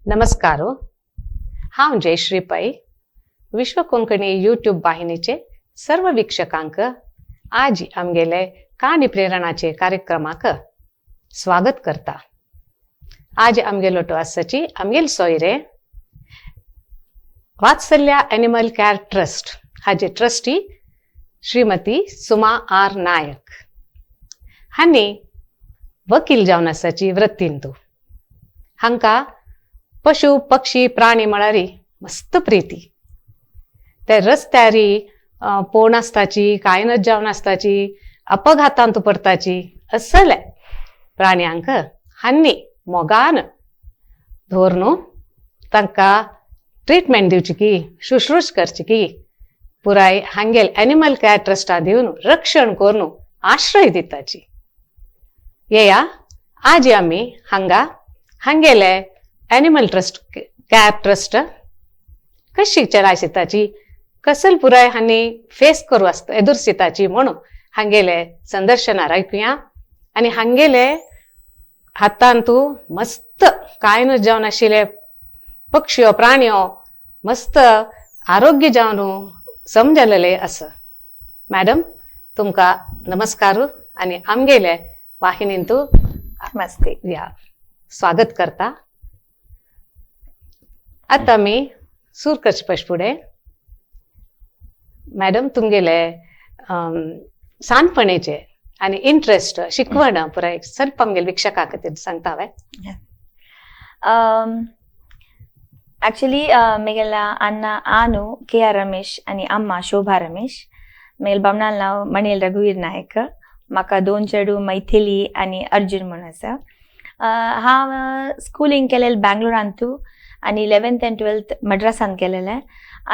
नमस्कार. हांव जयश्री पै, विश्व कोंकणी यूट्यूब वाहिनीचे सर्व वीक्षकांक आज आमगेले काणी प्रेरणाचे कार्यक्रमाक स्वागत करता. आज आमगेलो तो आसाची आमगेल सोयरे वात्सल्या एनिमल केअर ट्रस्ट हाजे ट्रस्टी श्रीमती सुमा आर नायक. हांणी वकील जावन आसाची वृत्तीन तूं हांकां पशु पक्षी प्राणी म्हळ्यार मस्त प्रिती. ते रस्त्यारी पोण आसताची, कांय नज जावन आसताची, अपघातांत पडताची, असले प्राण्यांक हांणी मोगान धरून तांकां ट्रिटमेंट दिवची की शुश्रूष करची की पुराय हांगेल एनिमल केअर ट्रस्टा दिवन रक्षण करून आश्रय दिताची. येया, आज आमी हांगा हांगेले एनिमल ट्रस्ट केअर ट्रस्ट कशी चलायताची, कसल पुराय हांणी फेस करू आसता एदुरसिताची म्हणून हांगेले संदर्शनार आयकुया. आनी हांगेले हातान तूं मस्त कांय नज जावन आशिल्ले पक्षयो प्राणयो मस्त आरोग्य जावन समजलेले आसा. मॅडम, तुमकां नमस्कार आनी आमगेले वाहिनीन तूं नमस्ते. या, स्वागत करता. आतां आमी सूर करचे पश फुडें मॅडम, तुमगेले सानपणेचे आनी इंट्रस्ट शिकवण पुराय ಸ್ವಲ್ಪ आमगेले वीक्षका खातीर सांगता हांवें. ಆಕ್ಚುಲಿ ಮೇಗೆಲ್ಲ ಅಣ್ಣ ಆನು ಕೆ ಆರ್ ರಮೇಶ್ आणि अम्मा शोभा रमेश. मेगेल बामणाल नांव मणेल रघुवीर नायक. म्हाका दोन चेडूं, मैथिली आनी अर्जुन म्हूण आसा. हांव स्कुलींग केलेलें बँगलोरांतू आनी इलेवन्थ आनी ट्वेल्थ मड्रासान केलेलें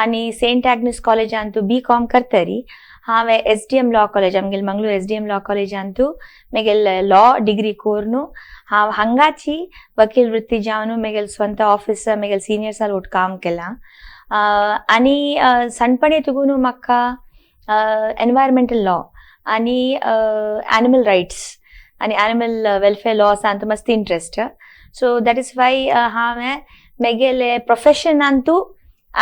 आनी सेंट आग्नेस कॉलेजांतू बी कॉम करतरी हांवें एसडीएम लॉ कॉलेज, आमगेले मंगळूर एसडीएम लॉ कॉलेजांतू मेगेल लॉ डिग्री कोर्नु हांव हांगाची वकील वृत्ती जावन मेगेल ಸ್ವಂತ ऑफिस, मेगेल सिनियर्साल ಒಟ್ಟು काम केलां. आनी सणपणी तुगून म्हाका एनवायरमेंटल लॉ आनी एनिमल रायट्स आनी एनिमल वेलफेअर लॉसांत मस्त interest. So that is why हांवें मेगेले प्रोफेशनांतू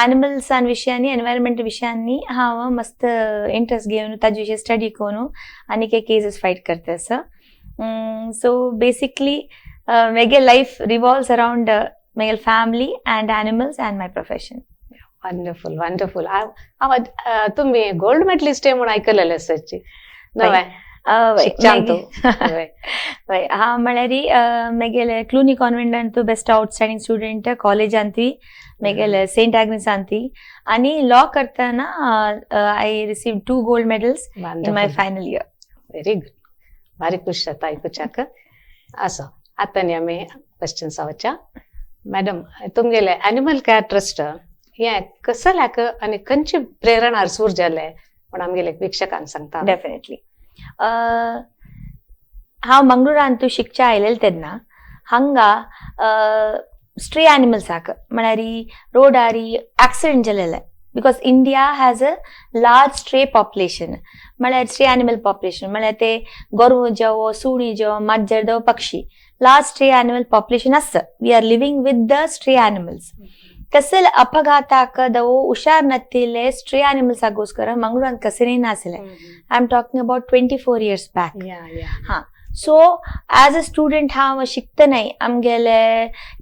एनिमल्सान विशयांनी, एनवायरमेंट विशयांनी हांव मस्त इंट्रस्ट घेवन ताजे विशय स्टडी करून आनी के केसीस फायट करता आसा. सो बेसिकली मेगे लायफ रिवॉल्व्स अरावंड मेगेल family and animals and my profession. Wonderful, wonderful. हांव तुमी गोल्ड मेडलिस्ट म्हणून आयकलेलें आसाची नवें शिकच्यान तूं. हय, हांव म्हळ्यार मेगेले क्लूनी कॉन्वेंटांतू बेस्ट आउटस्टँडींग स्टुडंट, कॉलेजांतूय, मेगेले सेंट आग्नेसांतूय आनी लॉ करतना I receive two gold medals in my final year. Very good, भारी खुश जाता आयकुच्याक. असो आतां न्ही आमी क्वेश्चन्स वच्या. मॅडम, तुमगेले एनिमल केअर ट्रस्ट हें कसल्याक आनी खंयची प्रेरणा सूर जालें म्हण आमगेले वीक्षकांक सांगता? डेफिनेटली. हांव मंगळुरांतू शिकच्या आयलेलें तेन्ना हांगा स्ट्रे एनिमल्साक, म्हळ्यार रोडारी एक्सिडेंट जालेले, because India has a large stray population, म्हळ्यार स्ट्रे एनिमल पॉप्युलेशन, म्हळ्यार ते गोरवां जावो, सुणी जावो, माजर जावो, पक्षी, लार्ज स्ट्रे एनिमल पॉप्युलेशन आसा. We are living with the stray animals. कसल अपघाताक दवो ಹುಷಾರ್ ನತ್ತಿಲೆ ಸ್ಟ್ರೇ ಆನಿಮಲ್ಸ್ ಆಗೋಸ್ಕರ ಮಂಗಳೂರು ಕಸನೇ ನಾಸಿಲೆ. I am talking about 24 years back. Yeah yeah so as a student हांव शिकतनाय आमगेले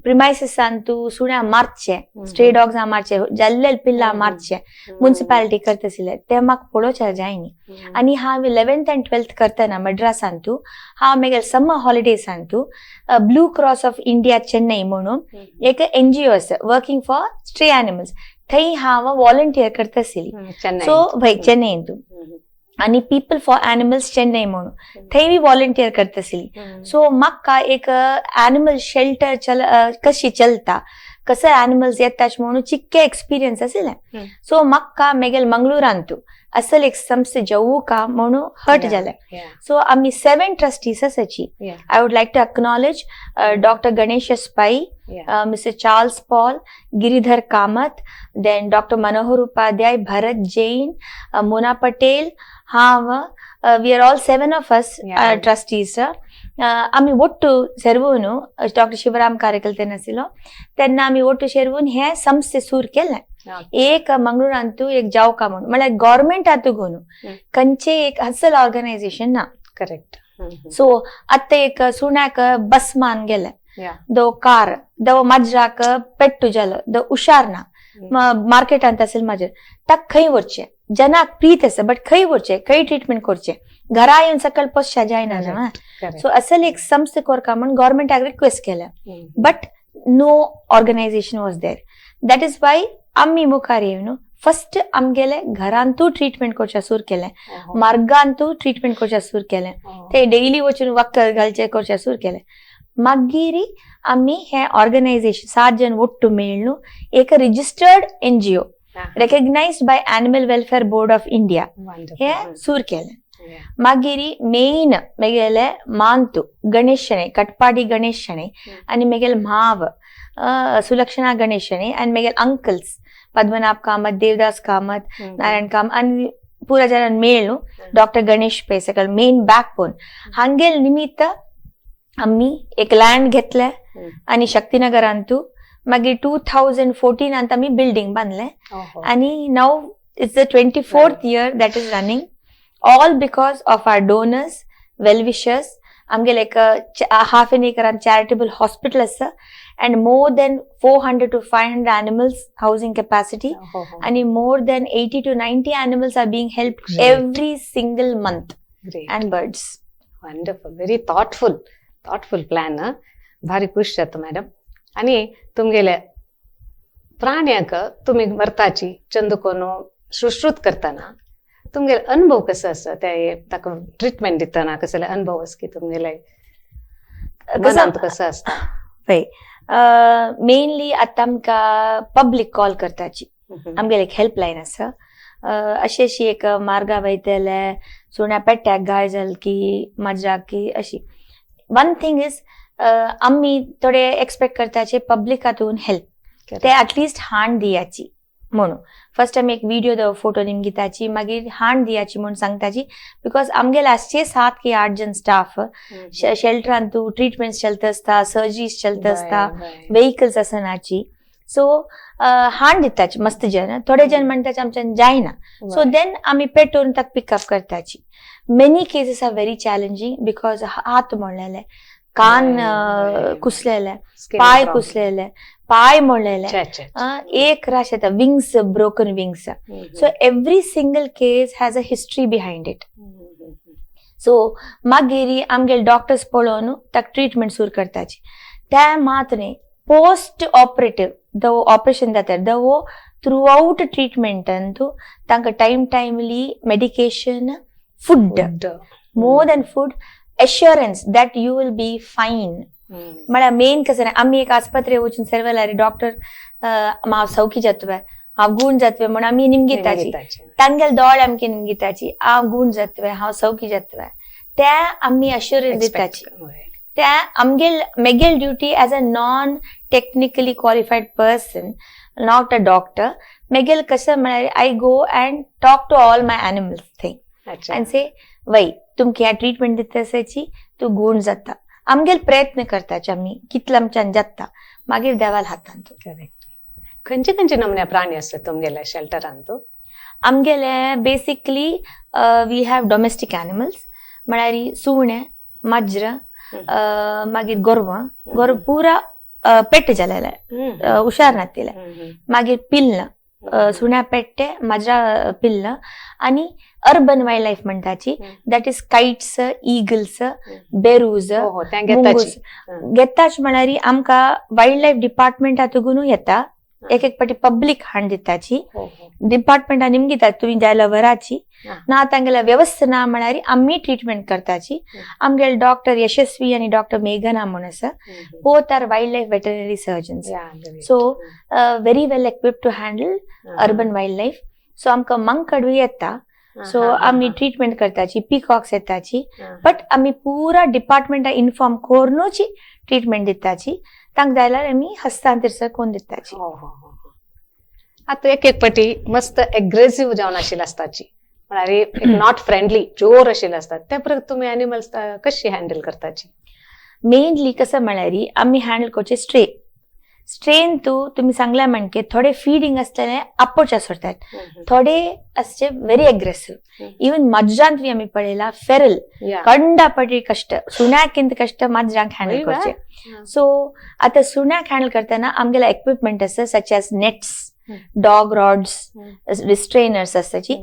प्रिमायसिसांतू सुण्या मारचे, स्ट्रे डॉग्स मारचे, जाल्ले पिल्ला मारचे मुन्सिपालिटी करताशिल्ले ते म्हाका पळोवच्या जायनी. आनी हांव इलेवन्थ आनी ट्वेल्थ करतना मड्रासांतू हांव मेगेले summer हॉलिडेजांतू blue cross of India Chennai म्हणून एक एनजीओ आसा वर्किंग फॉर स्ट्रे एनिमल्स, थंय हांव वॉलंटियर करताशिल्ली. चेन्नई. सो वय, चेन्नईंतू आनी पीपल फॉर एनिमल्स चेन्नई म्हणून थंय बी वॉलंटियर करताशिल्ली. सो म्हाका एक एनिमल शेल्टर चल कशी चलता, कसं एनिमल्स येतात म्हणून चिक्के एक्सपिरियन्स आशिल्लें. सो म्हाका मेगेल मंगळुरांतू असल एक संस्थे जावू का म्हणून हर्ट जालें. सो आमी सेवन ट्रस्टीज आसाची. I would like to acknowledge Doctor Ganesh S Pai, Mr. Charles Paul, Giridhar Kamath, then Dr. Manohar Upadhyay, Bharat Jain, Mona Patel, हांव, we are all seven of us trustees. आमी ಒಟ್ಟು सेरवून doctor Shivram Karaikal तेन्ना आशिल्लो तेन्ना आमी ಒಟ್ಟು सेरवून हे संस्थे सूर केले. एक मंगळूरांतू एक जावका म्हणून, म्हळ्यार गव्हर्मेंटातू खंयचे एक असल ऑर्गनायझेशन ना. करेक्ट. सो आतां एक सुण्याक बस मान गेले, दो कार दव माजराक पेट्टू जालो, the हुशार ना, मार्केटांत असेल माजर, ताका खंय व्हरचें? जनाक प्रीत आसा, बट खंय व्हरचें, खंय ट्रिटमेंट करचें? घरा येवन सकयल पोसच्या जायना न्हू. सो असल एक संस्था करका म्हूण गव्हर्मेंटाक रिक्वेस्ट केल्या, but no organisation was there. That is why आमी मुखार येवन फर्स्ट आमगेले घरांतू ट्रिटमेंट करच्या सुरू केलें, मार्गांतू ट्रिटमेंट करच्या सुरू केलें, ते डेली वचून वखद घालचे करच्या सुरू केलें. मागीर आमी हे ऑर्गनायझेशन सात जण ಒಟ್ಟು मेळ्ळू एक registered NGO recognised by Animal Welfare Board of India हे सुरू केलें. मागीर मेन मेगेले मांतू गणेश शणै, कटपाडी गणेश शणै, आनी मेगेले माव सुलक्षणा गणेश शणै, आनी मेगेले अंकल्स पद्मनाभ कामत, देवदास कामत, नारायण कामत आनी पुरा जण मेळ्ळू डॉक्टर गणेश पै सकल मेन बॅक बोन हांगेल निमित्त आमी एक लँड घेतले आनी शक्तीनगरांतू मागीर 2014 आमी बिल्डींग बांदले आनी now it's the 24th year that is running, all because of our donors, well wishers. आमगेले एक हाफ एन एकरान चॅरिटेबल हॉस्पिटल आसा and more than 400 to 500 animals housing capacity आणि more than 80 to 90 animals are being helped every single month and birds. Wonderful, very thoughtful, thoughtful plan. भारी खुश जाता madam. आणि तुमगेले प्राण्याक तुमी व्हरताची चंदकोनो सुश्रुत करतना तुमगेले अनुभव कसो आसा? ते ताका ट्रिटमेंट दितना कसले अनुभव आसा की तुमगेले मनांत कसो आसता? पळय, मेनली आतां आमकां पब्लीक कॉल करताची. आमगेले एक हेल्पलायन आसा. अशी अशी एक मार्गा वयतले सुण्या पेट्याक घाय जाल की माजराक की अशी. वन थिंग is, आमी थोडे एक्सपेक्ट करताचे पब्लिकातून हेल्प, ते ऍटलिस्ट हाण दियाची म्हणून. फर्स्ट आमी एक व्हिडिओ फोटो निमगिताची, मागीर हाण दियाची म्हणून सांगताची, because आमगेले आसचे 7 की 8 जण स्टाफ शेल्टरान तूं ट्रिटमेंट चलत आसता, सर्जरीज चलत आसता, व्हेकल्स आसनाची. सो हाण दिताची मस्त जण. थोडे जण म्हणटाचे आमच्यान जायना, सो then आमी पेटोवन ताका pickup करताची. Many cases are very challenging because हात मोडलेले, कान कुसलेले, पाय कुसलेले, पाय मोडलेले, एक राश येता, wings, broken wings. So every single case has a history behind it. So मागीर आमगेले डॉक्टर्स पळोवन ताका ट्रिटमेंट सुरू करताची. ते मात न्ही, पोस्ट ऑपरेटिव्ह दव ऑपरेशन जाता दवो थ्रू आउट ट्रिटमेंटांतू तांकां time timely medication, food, more than food, assurance that you will be fine. म्हळ्यार मेन कसं आमी एक आस्पत्रे वचून सर्वेलारी डॉक्टर हांव सौखी जातवे, हांव गूण जातवे म्हणून आमी निमगिताची. तांगेले दोळे आमकां निमगिताची, हांव गूण जातवे, हांव सौखी जातवे, ते आमी अश्युरन्स दिताची. त्या आमगेल मेगेल duty as a non technically qualified person, not a doctor, मेगेल कसं म्हळ्यार I go and talk to all my animals थंय and say, वय तुमकां ह्या ट्रिटमेंट दिता आसाची, तूं गूण जाता. आमगेल प्रयत्न करताचे आमी कितले आमच्यान जाता, मागीर देवाल हातांत. करेक्ट. खंयचे खंयचे नमुन्या प्राणी आसता तुमगेल्या शेल्टरांत? आमगेले basically we have domestic animals, म्हळ्यार सुणे, माजरां, मागीर गोरवां. गोरवां पुरा पेट जालेले, हुशार नातिले. मागीर पिल्लां, सुण्या पेट्टे, माजरा पिल्लां, आनी अर्बन वायल्ड लायफ म्हणटाची, that is kites, eagles, बेरूज. घेताची? घेताच म्हळ्यार आमकां वायल्ड लायफ डिपार्टमेंटातून येता, एक एक पाटी पब्लीक हाण दिताची. डिपार्टमेंटा निमगितात तुमी जायला व्हराची ना, तांगेल्या व्यवस्था ना म्हळ्यार आमी ट्रिटमेंट करताची. आमगेले डॉक्टर यशस्वी आनी डॉक्टर मेघना म्हूण आसा, both are wild life veterinary surgeons, so very well equipped to handle urban wild life. So आमकां मंकडूय येता, सो आमी ट्रिटमेंट करताची. पिकॉक्स येताची, बट आमी पुरा डिपार्टमेंटा इन्फॉर्म करूनच ट्रिटमेंट दिताची. तांकां जाल्यार आमी हस्तांतर कोण दिताची. हो हो हो. आतां एक एक पाटी मस्त एग्रेसिव्ह जावन आशिल्ले आसताची. म्हळ्यार not friendly जोर आशिल्ले आसतात, ते परत तुमी एनिमल्स कशी हँडल करताची? मेनली कसं म्हळ्यार आमी हँडल करचे स्ट्रे स्ट्रेन तू तुमी सांगला म्हणके थोडे फिडिंग आसतले आपोवचे सोडतात, थोडे असचे व्हेरी अग्रेसिव्ह. इवन मज्जांत बी आमी पळयला फेरल कंडापटी कष्ट, सुण्याकिंत कष्ट माजरांक हँडल करचे. सो आता सुण्याक हँडल करतना आमगेला इक्विपमेंट आसा, such as nets, dog rods, restrainers आसताची.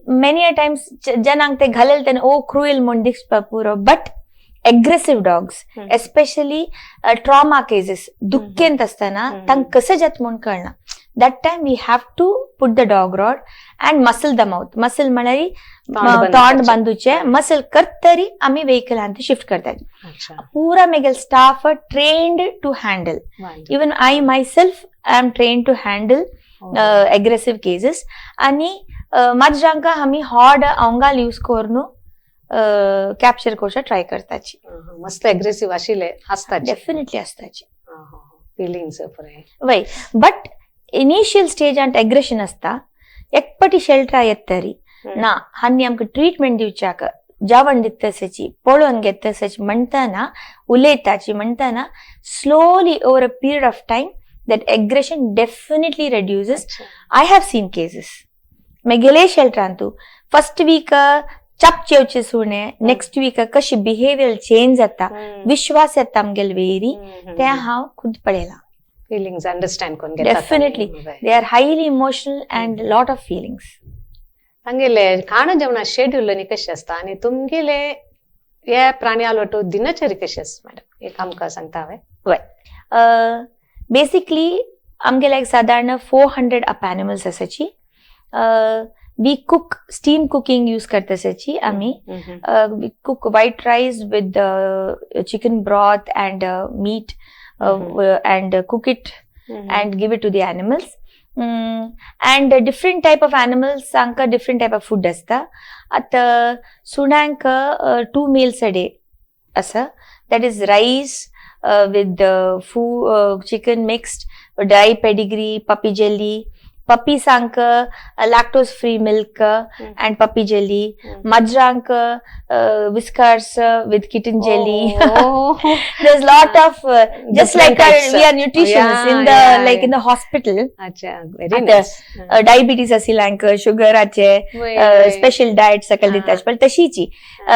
मेनी अ टायम्स जनांक ते घालेल तेन्ना ओ क्रुएल म्हूण दिसपा पुरो, but aggressive dogs, especially trauma cases, दुख्खेंत आसतना तांकां कशें जाता म्हूण कळना, that time we have to put the dog rod and muzzle the mouth. Muzzle म्हळ्यार तोंड बांदूचे, मसल करतरी आमी वेहिकलांत शिफ्ट करतात. पुरा मेगेल staff trained to handle. Even I myself I am trained to handle aggressive cases. आणि माजरांका आमी हॉड अवंगाल यूज करून capture करच्या try करताची. मस्त अग्रेसिव्ह आशिल्ले आसतात? डेफिनेटली आसताची. फिलिंग्स. वय, बट इनिशियल स्टेजांत एग्रेशन आसता. एकपटी शेल्टरा येतरी ना हांनी आमकां ट्रिटमेंट दिवच्याक जेवण दितसची, पळोवन घेतसची म्हणटना, उलयताची म्हणटना, slowly over a period of time that aggression definitely reduces. I have seen cases मेगेले शेल्टरांतू फर्स्ट वीक चप येवचे सुणे, नेक्स्ट वीक कशी बिहेवियर चेंज जाता, विश्वास येता आमगेले वेरी, ते हांव खुद पळयलां. फिलिंग्स अंडरस्टँड करून. Definitely. They are highly emotional and lot of feelings. तांगेले खाण जेवणा शेड्यूल आनी कशें आसता आनी तुमगेले हे प्राणी आलोटो दिनचर्या कशी आसा मॅडम, एक आमकां सांगता हांवें? बेसिकली आमगे लायक सादारण 400 अप एनिमल्स आसाची. We cook, steam cooking use करता आसाची आमी. We cook white rice with chicken broth and meat and cook it and give it to the animals. And different type of animals तांकां different type of food आसता. आतां सुण्यांक two meals a day आसा, that is rice with chicken mixed, dry Pedigree, puppy jelly. पपीसांक lactose free milk and puppy jelly. माजरांक Whiskas with kitten jelly. There's lot of just Different like types. We are nutritionists in the like in the hospital. अच्छा, very आता, nice. Diabetes आशिल्ल्यांक शुगराचे special diet सकल दितात, पण तशीची,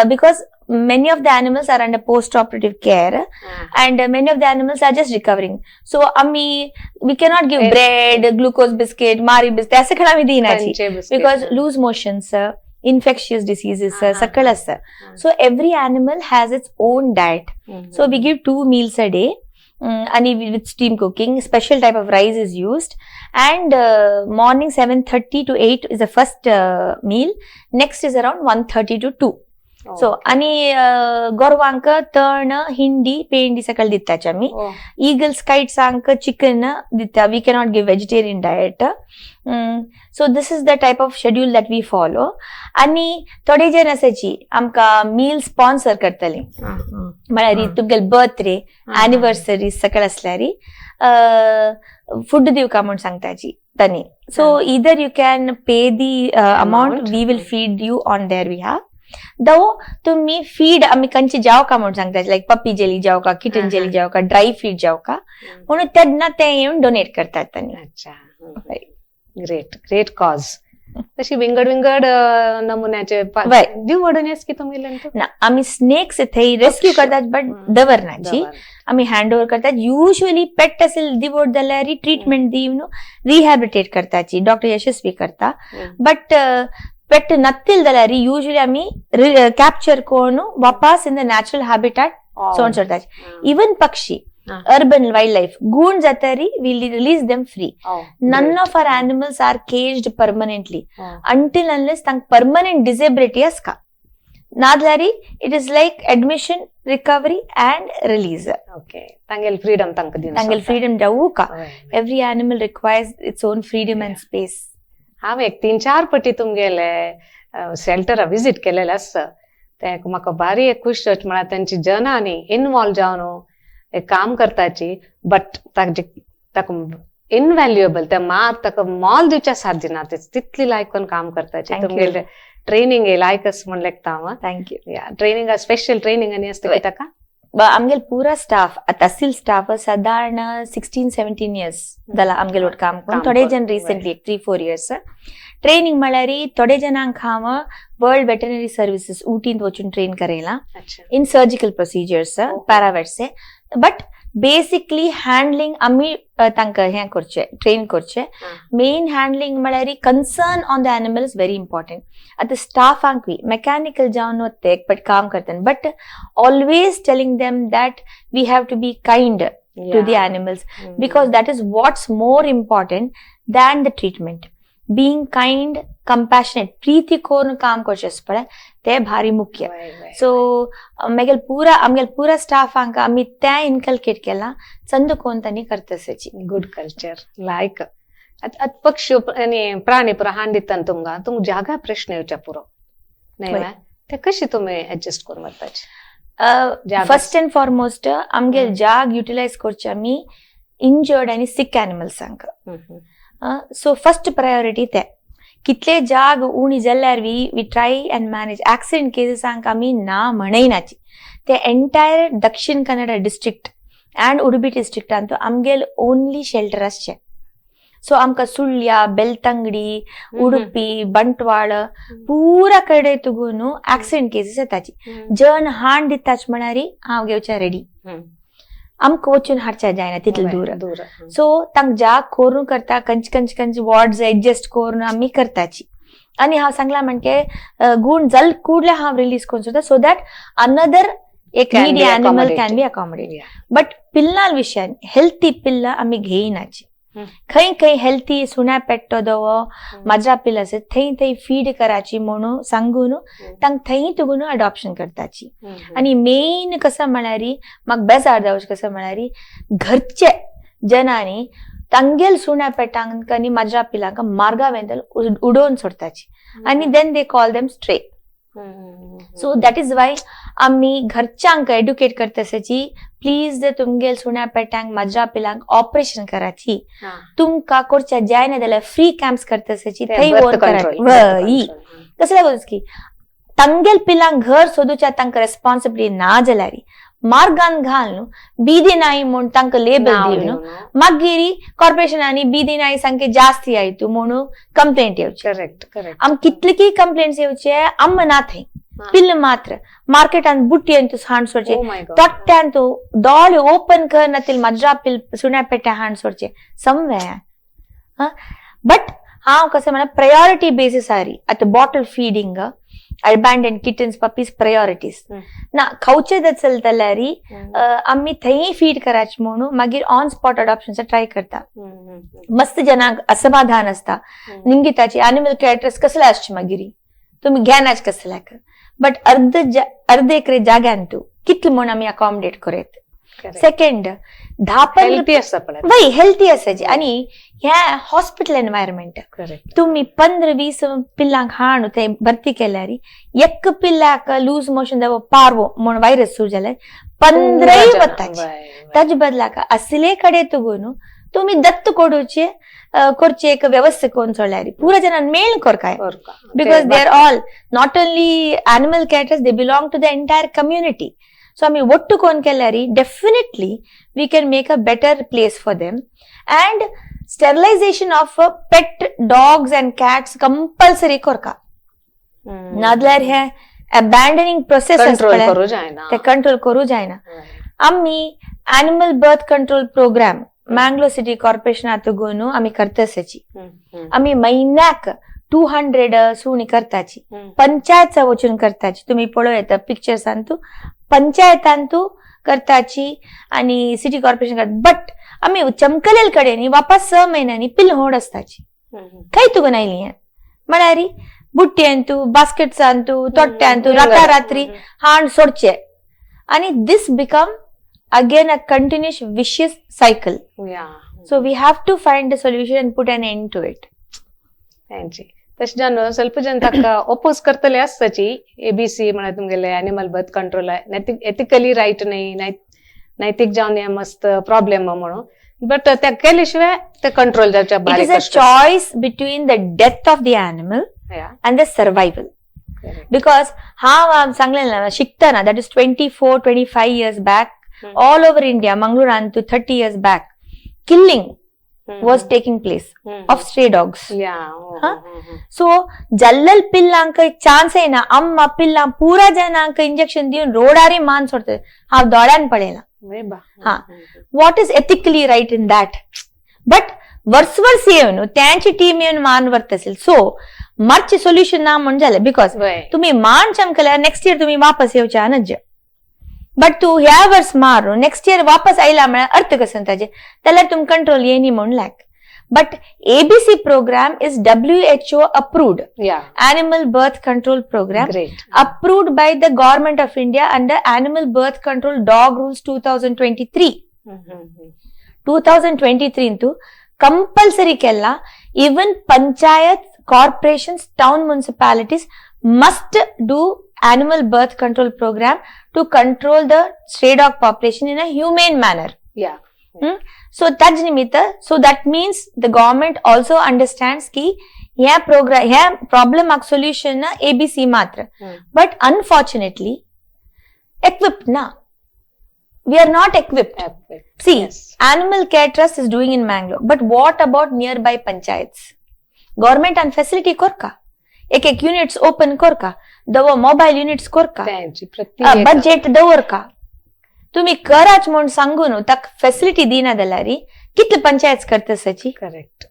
because many of the animals are under post operative care and many of the animals are just recovering, so आम्ही we cannot give bread, glucose biscuit, Marie biscuit असं सगळं आम्ही दिनाची, because loose motions, infectious diseases सगळं असतं. So every animal has its own diet. So we give two meals a day. And with steam cooking, special type of rice is used. And morning 7:30 to 8 is the first meal. Next is around 1:30 to 2. So आणि गोरवांक तण, हिंडी, पेंडी सकल दिताची आमी. Eagles, काइट्सांक chicken दिता. We cannot give vegetarian diet. So this is the type of schedule that we follow. आणि थोडे जण आसाची आमकां मील स्पॉन्सर करतले, म्हळ्यार तुमगेले बर्थडे, अनिव्हर्सरी सकळ आसल्यार फूड दिवका म्हूण सांगताची तांणी. So either you can pay the amount, Amount. We will feed you on their behalf. दो तुम्ही फीड आमी कंचे जाव का म्हणून सांगता, लायक पप्पी जेली जाव का, किटन जेली जाव का, ड्राय फीड जाव का म्हणून, तेन्ना ते येवन डोनेट करतात तांणी. अच्छा, ग्रेट, ग्रेट कॉज. तशी विंगड विंगड नमुन्याचे दिवडून येस की तुमगेल्यान तो? ना, आमी स्नेक्स थंय रेस्क्यू करतात, बट दवरनाची. आमी हँड ओवर करतात. युजली पेट असेल दिवोड जाल्यार ट्रीटमेंट दिवन रिहॅबिलिटेट करताची, डॉक्टर यशस्वी करता. बट पेट नत्तील जाल्यार युजली आमी कॅप्चर करून वापस इन the natural habitat सोड सोडतात. इवन पक्षी, अर्बन वाईल्ड लाईफ गूण जातरी we release them free. None of our animals are caged permanently until unless तांकां परमनंट डिसेबिलिटी आसका. नाजाल्यार it is like admission, recovery and release. Okay, तांगेल freedom तांकां दिवन. तांगेल फ्रीडम जावू का. Every animal requires its own freedom and space. हांव एक तीन चार पटी तुमगेले शेल्टरा विजीट केलेले आसा. ते म्हाका बारी एक खुश जाता, म्हळ्यार तेंची जनांनी इनवॉल्व जावन एक काम करताची, बट ताजी ताका इनव्हॅल्युएबल ते मार ताका मोल दिवच्या साध्य ना, तितली लायक करून काम करताची. Thank you. तुमगेले ट्रेनिंग लायकच म्हण लेखता हांव. Thank you. Training, special training आनी आसता कित्याक? आमगेल पुरा स्टाफ, तहसील स्टाफ सादारण 16-17 इयर्स जाला आमगेल ಒಟ್ಟು काम करून. काम थोडे करून, जण रिसेंटली एक 3-4 इयर्स. ट्रेनिंग म्हळ्यार थोडे जणांक हांव वर्ल्ड वेटनरी सर्विसीस ऊटींत वचून ट्रेन करयला in surgical procedures, पॅरावेट्से. But basically handling आमी तांकां हें करचें, ट्रेन करचें. मेन हँडलिंग म्हळ्यार concern on the animal is very important. आतां स्टाफांकूय मेकॅनिकल जावन वता, एक पट काम करता, but always telling them that we have to be kind to the animals, because that is what's more important than the treatment. Being kind, compassionate, Preeti करून काम करचें आसता पळय, ते भारी मुख्य. सो मागीर पुरा आमगेले पुरा स्टाफांक आमी तें इनकल्केट केलां, चंद कोण तांणी करतसाची. Good culture. लायक आत पक्षी आनी प्राणी पुरो हाण दिता तुमकां, तुमकां जागा प्रश्न येवच्या पुरो न्हय? वय. वा? ते कशी तुमी एडजस्ट करून वताची? जाग. फर्स्ट अँड फॉरमोस्ट आमगेले जाग युटिलायज करचे आमी इंजर्ड आनी सिक एनिमल्सांक. सो फर्स्ट प्रायोरिटी ते. कितले जाग उणी जाल्यार we try and manage. Accident केसीसांक आमी ना म्हणयनाची. ते एंटायर दक्षिण कन्नडा डिस्ट्रिक्ट अँड उडुपी डिस्ट्रिक्टांत आमगेल ओनली शेल्टर आसचे. सो आमकां सुಳ್या, बेलतंगडी, उडुपी, बंटवाळ, पुरा कडेन तुगून ऍक्सिडेंट केसीस येताची. जन हाण दिताच म्हळ्यार हांव घेवच्या रेडी. आमकां वचून हाडच्या जायना तितले दूर. दूर. सो तांकां जाग करून करता, कंच कंच कंच वॉर्ड्स एडजस्ट करून आमी करताची. आनी हांव सांगला म्हणजे गूण जाल कूडले हांव रिलीज करून सोदता, सो that another एक Can needy be animal can be accommodated. Accommodate. But पिल्लां विशयान हेल्थी पिल्लां आमी घेयनाची. खंय खंय हेल्थी सुण्या पेट्टो दवो, माजरा पिल्लां आसत, थंय थंय फीड कराची म्हणून सांगून तांकां थंय तुगून अडॉप्शन करताची. आनी मेन कसं म्हळ्यार म्हाका बेजार जावचें कसं म्हळ्यार घरचे जनांनी तांगेल सुण्या पेटांक आनी माजरा पिलांक मार्गा वेंतल उडोवन सोडताची आनी then they call them stray. So that is why आमी घरच्यांक एड्युकेट करतासाची, प्लीज तुमगेल सुण्या पेट्यांक, माजरा पिलांक ऑपरेशन कराची. तुमकां करच्या जायना जाल्यार फ्री कॅम्प्स करतासाची, थंय वोन कराची. वय, कसं लागून की तांगेल पिलांक घर सोदूच्या तांकां रेस्पॉन्सिबिलिटी ना जाल्यार मार्गान घाल बीदी नाई म्हूण तांकां लेबल दिवन मागीर कॉर्पोरेशनांनी बीदी नाई सामके जास्ती आयतू म्हणून कंप्लेंट येवची. करेक्ट करेक्ट आम कितले कंप्लेंट्स येवचे, आम ना थंय. पिल्ल मात्र मार्केटान बुट्टी अंतू हाण सोडचे, ತೊಟ್ಟೆ दोळे ओपन करनातील मज्रा पिल, सुण्या पेट्या हाण सोडचे समवे. बट हांव कसं म्हणा, प्रायोरिटी बेसिस आरी. आतां bottle feeding, abandoned kittens, puppies priorities. ना खावचे चलत जाल्यार आमी थंय फीड करायचे म्हणून मागीर ऑन स्पॉट अडॉप्शन ट्राय करता. मस्त जनांक असमाधान आसता निमगिताची, अॅनिमल कॅरेक्टर्स कसले आसचे, मागीर तुमी घेनाच कसल्याक. बट अर्ध अर्ध एकरे जाग्यान तूं कितले म्हूण आमी अकॉमोडेट करूं? सेकंड, 10-15 हेल्थी आसता पळय. वय, हेल्थी आसाची. आनी ह्या हॉस्पिटल एनवायरमेंट, तुम्ही 15-20 पिल्लांक हाणू थंय भरती केल्यार, एक पिल्लाक लूज मोशन जावं पार्वो म्हूण व्हायरस सुरू जाल्यार 15य वताची. ताजे बदलाक असले कडेन तुगून तुम्ही दत्त कोडूचे करचे एक व्यवस्था करून सोडल्यार पुरा जणांक मेळ करकाय, because they are all not only animal carers, they belong to the entire community. So आमी ಒಟ್ಟು कोन केल्यार definitely we can make a better place for them. And sterilization of pet dogs and cats compulsory करका, नाजाल्यार हे अबॅन्डनिंग process control करू जायना. ते कंट्रोल करू जायना. आमी animal birth control program Mangalore city कॉर्पोरेशनात घेवन आमी करतासाची. आमी म्हयन्याक 200 सुणी करताची, पंचायत वचून करताची. तुम्ही पळोवं येता पिक्चर्सान तूं, पंचायतान तूं करताची आणि सिटी कॉर्पोरेशन करता. बट आमी चमकलेल कडेन वापस 6 म्हयन्यांनी पिल्ल होड आसताची. खंय तुका आयली हें म्हळ्यार बुट्टी बास्केट्सांतू, तोट्यांतू रातारात्री हाण सोडचे आणि this become again a continuous vicious cycle. So we have to find a solution and put an end to it. तेंची तशें जावन ಸ್ವಲ್ಪ जन ताका ओपोज करतले आसताची. एबीसी म्हळ्यार तुमगेले animal birth control ethically right न्ही, नैतिक जावन हे मस्त प्रॉब्लेम म्हणून. बट ते केले शिवाय ते कंट्रोल जावच्या. It is a choice between the death of the animal and the survival. Because हांव सांगलें ना, शिकतना, that is 24-25 years back, all over India, मंगळूरान to 30 years back, killing was taking place of stray dogs. हा? So जल्लल पिल्लांक chance येना. अम्मा पिल्लां पुरा जनांक injection दिवन रोडारी मान सोडतात. हांव दोळ्यान पळयलां. हा. What is ethically right in that? But वर्स वर्स येवन त्यांची टीम येवन मान व्हरत असेल, सो मातशें सोल्युशन ना म्हण जालें, because तुम्ही मान चमकल्यार नेक्स्ट इयर तुम्ही वापस येवचे आनज. बट तू ह्या वर्स मारून नेक्स्ट इयर वापस आयला म्हळ्यार अर्थ कसं ताजे? जाल्यार तुम कंट्रोल येनी म्हूण लायक. But ABC program is WHO approved animal birth control program, great. Approved by the Government of India under Animal Birth Control Dog Rules 2023. 2023 ಇಂತು ಕಂಪಲ್ಸರಿ ಕೆಲ್ಲ. Even panchayat, corporations, town municipalities must do animal birth control program to control the stray dog population in a humane manner. So Taj निमित्त, so that means the government also understands की ह्या programme, ह्या प्रॉब्लमाक solution ABC मात्र. But unfortunately equipped ना, we are not equipped. See, Animal Care Trust is doing in Mangalore, but what about nearby panchayats? Government and facility Korka, एक एक units open कोरका, दवो mobile units कोरका. त्यांची प्रत्येक budget दवरका. तुम्ही कराच म्हूण सांगून ताका फॅसिलिटी दिना जाल्यार कितले पंचायत करता सची? करेक्ट.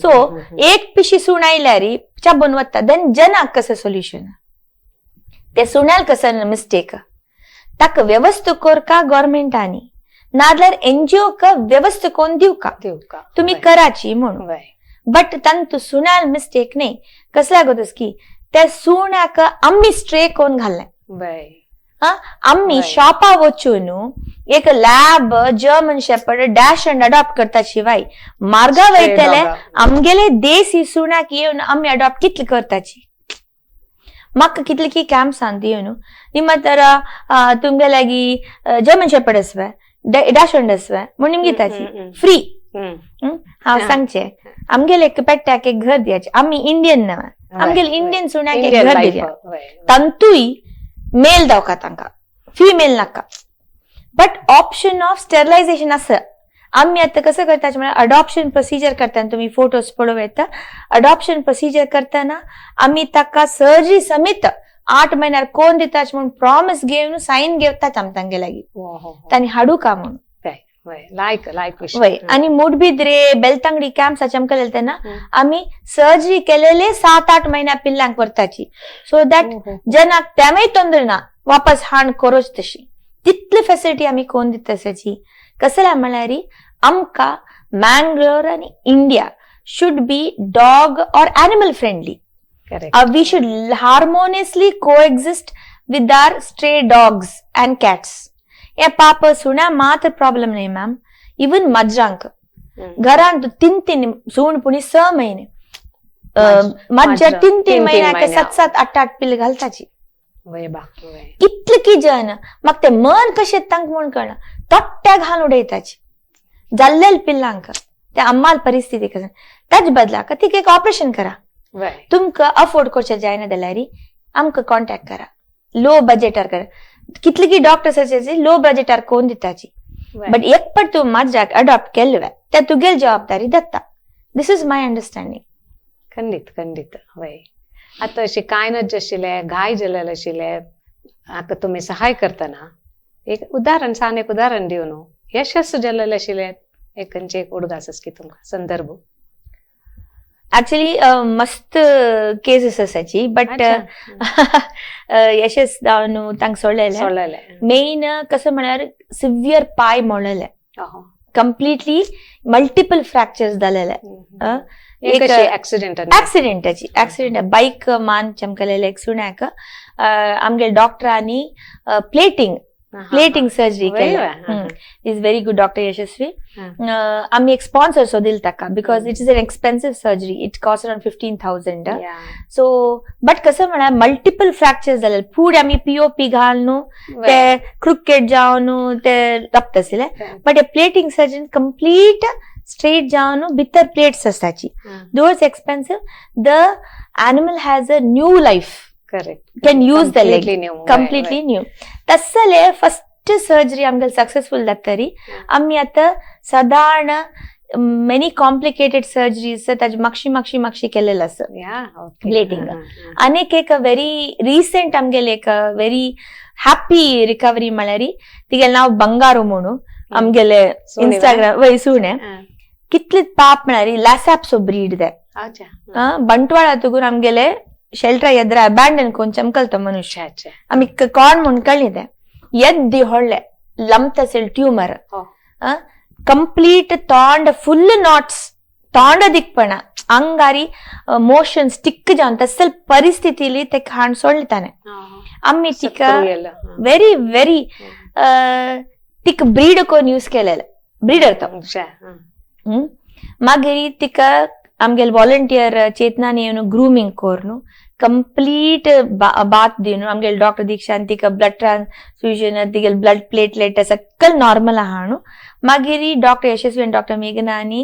सो एक पिशी सूण आयल्यार चाबून वता, then जनाक कसं सोल्युशन? ते सुण्याल कसं मिस्टेक? ताका व्यवस्था कोरका गव्हर्मेंटानी, नाजाल्यार एनजीओ क व्यवस्था कोण दिवका. दिवका. तुम्ही कराची म्हणून. बट तांतू सुण्याल मिस्टेक न्ही. कसल्या गोतस की त्या सुण्याक आम्ही स्ट्रे कोण घाललाय. आम्ही शॉपा वचून एक lab, German shepherd, dachshund adopt करता शिवाय मार्गा वयतले आमगेले देसी सुण्याक येवन आमी अडॉप्ट कितले करताची? म्हाका कितले की कॅम्प्सान येवन निम्मा तर तुमगे लागी जर्मन शेपर्ड आसवे, डॅश हंड आसवे म्हूण निमगिताची फ्री. हांव सांगचे, आमगेले एक पेट्याक एक घर दियाचे. आमी इंडियन ना, आमगेले इंडियन सुण्याक एक घर दिया. तांतूय मेल दावका तांकां, फिमेल नाका. बट ऑप्शन ऑफ स्टेरिलायझेशन आसा. आमी आतां कसं करता म्हळ्यार अडॉप्शन प्रोसिजर करतना, तुमी फोटोज पळोवं येता, अडॉप्शन प्रोसिजर करतना आमी ताका सर्जरी समेत 8 म्हयन्यार कोण दिता म्हूण प्रॉमिस घेवन सायन घेतात आमी तांगे लागीं, तांणी हाडू का म्हणून. लायक लायक विशय. वय, आणि मुडबिद्रे, बेलतांगडी कॅम्प्स आमकां तेन्ना आमी सर्जरी केलेले 7-8 म्हयन्या पिल्लांक व्हरताची, सो that जनाक तेमय तोंदर ना, वापस हाण करोच तशी. तितली फॅसिलिटी आमी कोण दिता तशाची. कसल्या म्हळ्यार आमकां मँगलोर आनी India should be dog or animal friendly. We should harmoniously coexist with our stray dogs and cats. हे पाप सुण्या मात्र प्रॉब्लेम न्ही मॅम, इवन मज्जांक. घरांत तीन तीन सूण पुणी 6 महिने, मज्जा तीन तीन तीन महिन्याक महिने. सात सात आठ आठ पिल्ल घालताची. वय बा वय. कितले की जन म्हाका ते मन कशें तांकां म्हूण कळना, तोट्ट्या घालून उडयताची जाल्लेल पिल्लांक. ते अम्माल परिस्थिती कसं, ताज बदलाक तिका एक ऑपरेशन करा. तुमकां अफोर्ड करचें जायना जाल्यार आमकां कॉन्टॅक्ट करा, लो बजेटार करा. कितले की डॉक्टर्स आसा लो बजेटार कोण दिताची. बट एक पट तूं माजराक अडॉप्ट केल्ले ते तुगेल जबाबदारी Datta. This is my understanding. खंडीत खंडीत, वय. आतां अशी कांय नज आशिल्ले, घाय जालेले आशिल्ले हाका तुमी सहाय करतना एक उदाहरण सान, एक उदाहरण दिवन न्हू, यशस्व जालेले आशिल्ले एक खंयचे एक उडगास की तुमकां संदर्भ? ऍक्च्युली मस्त केसीस आसाची, बट यशस जावन तांकां सोडलेले. सोडलेले. मेन कसं म्हळ्यार सिव्हियर पाय मोडलेले, कंप्लिटली मल्टिपल फ्रॅक्चर्स जालेले. एक ऍक्सिडेंट? ऍक्सिडेंटाची, ऍक्सिडेंट, बाईक मान चमकलेले एक सुण्याक. आमगे डॉक्टरांनी प्लेटिंग प्लेटिंग सर्जरी केल्या. Is very good doctor, Yashasvi. आमी एक स्पॉन्सर सो दिल ताका, because it is an expensive surgery, it cost around 15,000. So but कसं म्हळ्यार मल्टिपल फ्रॅक्चर्स जाले, फुडें आमी पीओपी घालून ते क्रुकेट जावन ते रक्त आशिल्ले. बट हे प्लेटिंग सर्जरी कंप्लीट स्ट्रेट जावन भितर plates आसताची. Though it's expensive, the animal has a new life. Correct. Can use the leg. Completely new. Completely new. तसले फस्ट सर्जरी आमगेले सक्सेसफुल जातरी आमी आतां सादारण मेनी कॉम्प्लिकेटेड सर्जरीज ताजे मागशी मागशी मागशी केलेले आसा. Yeah, okay. Bleeding. हा, हा, आनीक एक व्हेरी रिसेंट आमगेले एक व्हेरी हॅपी रिकवरी म्हळ्यार तिगेलें नांव बंगारू म्हणून आमगेले सुणे. इन्स्टाग्राम वय सुणे. हा. कितले पाप म्हळ्यार लासाप्सो ब्रीड दे. अच्छा. ಬಂಟ್ವಾಳ ತುಗುರ್ ಆಮ್ಗೆಲೆ ಶೆಲ್ಟರ್ ಎದ್ರ ಅಬ್ಯಾಂಡನ್ ಕೊಂಚ ಕಲ್ತ ಮನುಷ್ಯ. अच्छा अच्छा. ಆಮಿ ಕಾರ್ನ್ ಮುನ್ ಕಳ್ಳಿದೆ ಎದ್ದಿ ಹೊಳ್ಳೆ ಲಂಪ್ತಸೆಲ್ ಟ್ಯೂಮರ್. ಹೋ. ಕಂಪ್ಲೀಟ್ ತಾಂಡ ಫುಲ್ ನಾಟ್ಸ್ ತಾಂಡ ದಿಕ್ಪಣ ಅಂಗಾರಿ ಮೋಷನ್ ಸ್ಟಿಕ್ ಜಾನ್ ತಸಲ್ ಪರಿಸ್ಥಿತಿಲಿ ತೆಕ್ ಹಾಣ್ ಸೊಳ್ಳಿತಾನೆ. ಅಮ್ಮಿ ತಿಕ್ಕ ಸತ್ರು ಎಲ್ಲ. ಹಾ. ವೆರಿ ವೆರಿ ತಿಕ್ ಬ್ರೀಡ್ ಕೋನ್ ಯೂಸ್ केलेले ಬ್ರೀಡರ್ तो. अच्छा, हा. हम्म. मागीर तिका आमगेले वॉलंटियर चेतनान येवन ग्रूमिंग कोर्नु कंप्लीट बात दिवन आमगेले डॉक्टर दीक्षान तिका ब्लड ट्रान्सफ्युजन तिगेले ब्लड प्लेटलेट सकल नॉर्मल आहा न्हू. मागीर डॉक्टर यशस्वी आनी डॉक्टर मेघनानी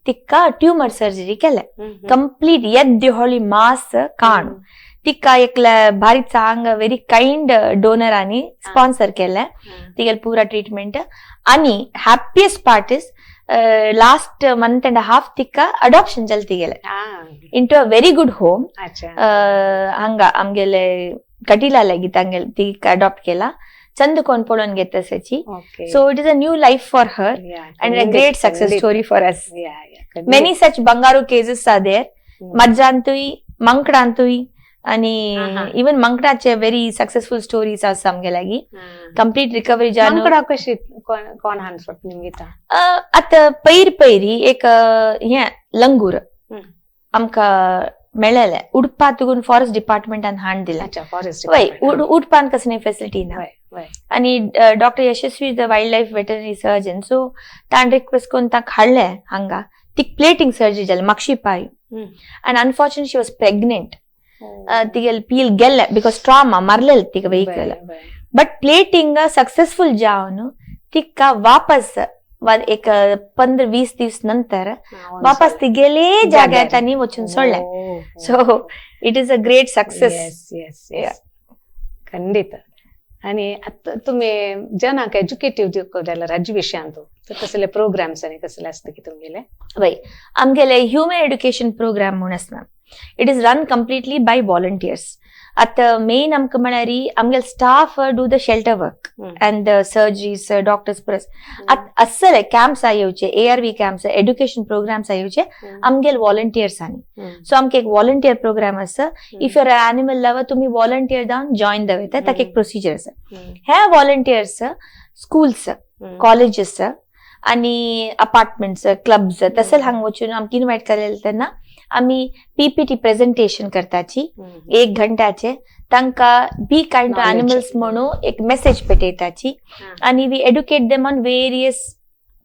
तिका ट्युमर सर्जरी केले. हम्म. कंप्लीट येद्दी होळी मास काणू तिका एकले भारी चांग व्हेरी काइंड डोनर आनी स्पॉन्सर केले. हा. तिगेले पुरा ट्रीटमेंट आणि happiest part is last month and half तिका अडॉप्शन जाल तिगेले हा. Into a very good home. अच्छा. हांगा आमगेले कटिला लेगीत हांगेले तिका अडॉप्ट केला चंद कोण पळोवन घेता तशाची. Okay. So it is a new life for her and a great success story for us. Yeah. Many such Bangaru cases are there. मज्जांतूय मंकडांतूय आणि आहा. इवन मंकडाचे व्हेरी सक्सेसफुल स्टोरीज आसा आमगे लागीं. कंप्लीट रिकवरी जावन. मंकडा कशी कोण कोण हाणसोट निमगिता? आतां पैर पैरी एक हें लंगूर आमकां मेळ्ळेलें उडपा तुगून फॉरेस्ट डिपार्टमेंटान हाण दिलें. अच्छा, फॉरेस्ट. वय, उडपान कसली फेसिलिटी ना. वय वय. आणि doctor Yashasvi the wild life veterinary surgeon, so ताण रिक्वेस्ट करून ताका हाडलें हांगा. तिक प्लेटिंग सर्जरी जालें मागशी पाय and unfortunate she was pregnant. तिगेले पील गेल्ले because trauma मरलेले तिका vehicle. But plating successful जावन तिका वापस एक 15-20 दीस नंतर वापस तिगेले जाग्यार तांणी वचून सोडलें. So it is a great success. Yes yes yes, ಖಂಡಿತ. आणि आता तुम्ही जनाक एज्युकेटिव्ह दिवंक जाल्यार हाजे विशयांत तर कसले प्रोग्राम्स आनी कसले आसता की तुमगेले? वय, आमगेले ह्युमन एड्युकेशन प्रोग्राम म्हूण आसना. It is run completely by volunteers. आतां मेन आमकां म्हळ्यार आमगेले staff do the shelter work and the surgeries, doctors परस आतां असले कॅम्प्स येवचे, ARV camps, education programs येवचे आमगेले वॉलंटियर्सांनी. सो आमकां एक वॉलंटियर प्रोग्राम आसा. If your animal lover, तुमी वॉलंटियर जावन जॉयन जावं ताका एक प्रोसिजर आसा. हे वॉलंटियर्स स्कूल्स, कॉलेजीस आणि अपार्टमेंट्स, क्लब्स तसेच हांगा वचून आमकां इनवायट केलेले तेन्ना आमी पीपीटी प्रेझेंटेशन करताची एक घंट्याचे. तांकां be kind to Knowledge. Animals म्हणून एक मेसेज पेटयताची आणि we educate them on various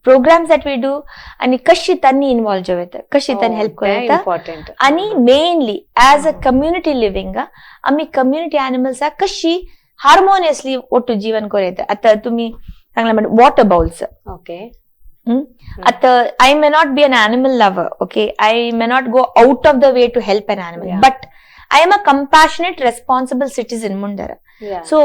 programs that we do आणि कशी त्यांनी इन्वॉल्व जावं येता, कशी त्यांनी हेल्प करूं येता. इम्पॉर्टंट. आणि mainly as a community living आमी कम्युनिटी एनिमल्साक कशी हार्मोनियसली ಒಟ್ಟು ಜೀವನ करूं येता. आता तुम्ही सांगला म्हणजे वॉटर बाउल्स. ओके. आता I may not be an animal lover, okay, I may not go out of the way to help an animal, but I am a compassionate, responsible citizen ಮುಂಡರ. So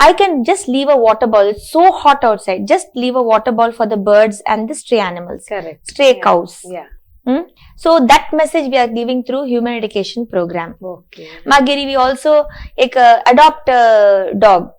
I can just leave a water bowl. It's so hot outside. Just leave a water bowl for the birds and the stray animals, correct stray cows. So that message we are giving through human education program. Okay. मागीर we also एक adopt a dog,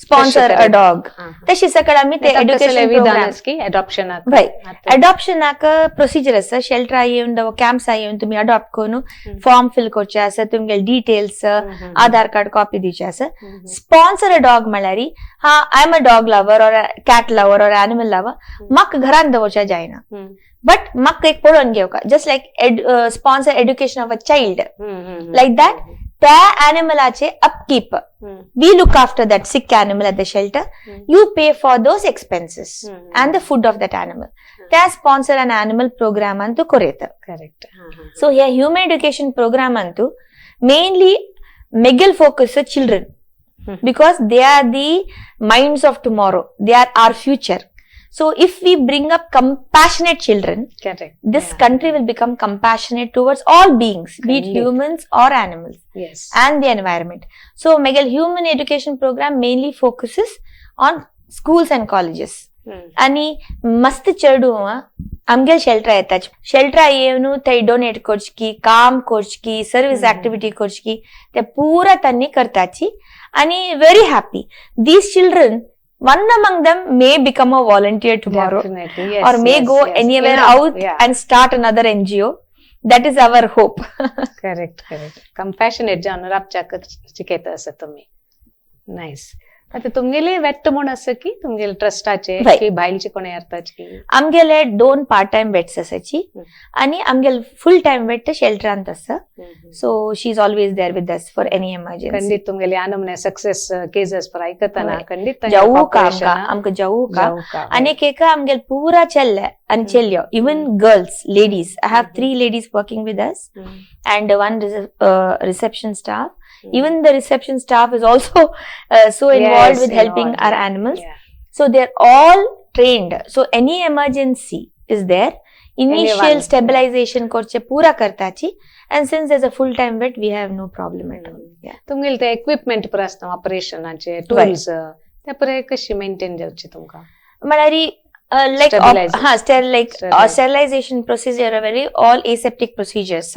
sponsor a dog. तशी सकळ आमी ते education programme. की adoption. वय, अडॉप्शनाक procedure आसा. शेल्टरा येवन, कॅम्प्सा येवन तुमी अडॉप्ट करून फॉर्म फिल करचे आसा, तुमगेले डिटेल्स, आधार कार्ड कॉपी दिवचे आसा. स्पॉन्सर अ डॉग म्हळ्यार हा I am a dog lover or cat lover or animal lover, म्हाका घरान दवरच्या जायना बट म्हाका एक पळोवन घेवका, just like sponsor education of a child, like that. त्या एनिमलाचे upkeep, we look after that sick animal at the shelter. You pay for those expenses and the food of that animal. त्या sponsor अन animal programme Antu कोरेत. Correct. So ह्या human education programme Antu mainly Megale focus children because they are the minds of tomorrow, they are our future. So if we bring up compassionate children, correct this country will become compassionate towards all beings, be it ಖಂಡಿತ. Humans or animals S and the environment. So Megal human education program mainly focuses on schools and colleges. आणि मस्त चेडूं आमगेल शेल्टरा येतात, शेल्टरा येवन थंय donate करची, काम करची, सर्वीस ऍक्टिव्हिटी करची, ते पुरा त्यांनी करताची आणि very happy. These children, one among them may become a volunteer tomorrow Definitely. Yes, or may yes, go yes. anywhere Enough. Out and start another NGO. That is our hope. Correct correct. Compassionate जावन राबच्याक शिकयता आसा तुमी. Nice. आतां तुमगेले weight म्हूण आसा की तुमगेले ट्रस्टाचे हय. की भायलचे कोण येताच की? आमगेले दोन पार्ट टायम वेट्स आसाची आणि आमगेले फुल टायम वेट शेल्टरांत आसा, so she is always there with us for any emergency. ಖಂಡಿತ तुमगेले आनमने सक्सेस केसेस पर आयकतना हय. खंडीत. जाऊ का आमकां, आमकां जाऊ का. आनी एक आमगेले पुरा चेल्ले आनी चेल्यो, even girls, ladies. I have three ladies working with us and one reception staff. Even the reception staff is also so involved with helping our animals. So they're all trained. So any emergency is there, initial Anyone. Stabilization करचे पूरा करताची, and since there's a full time vet, we have no problem at all. Yeah. तुमगेले ते equipment पुरा आसता, ऑपरेशनाचे tools, ते पुराय कशी maintain जावची तुमकां? म्हळ्यार like Stabilization. हा, like Sterilize. Sterilization procedure, very all aseptic procedures.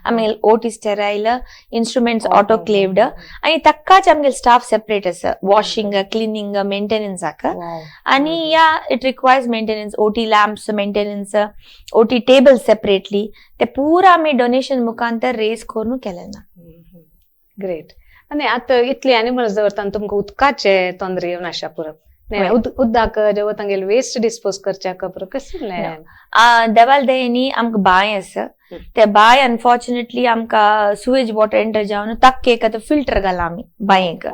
आमगेले ओटी स्टेरायल, इन्स्ट्रुमेंट्स ऑटोक्लेव्ड आणि तक्काच आमगेले स्टाफ सेपरेट आसा वॉशिंग, क्लिनिंग, मेंटेनन्साक. आणि yeah, it requires maintenance, OT lamps maintenance, OT table separately. ते पुरा आमी डोनेशन मुखांतर रेज करून केले ना. ग्रेट. आनी आतां इतली एनिमल्स दवरता आनी तुमकां उदकाचे तोंदरे येवन आशा पुरप उदक जेव तांगेले वेस्ट डिस्पोज करच्याक पुरो कसलें? देवाल दयेनी आमकां बांय आसा. ते बांय अनफॉर्च्युनेटली आमकां सुवेज वॉटर एंटर जावन तक्क एक आतां फिल्टर घाला आमी बांयेक.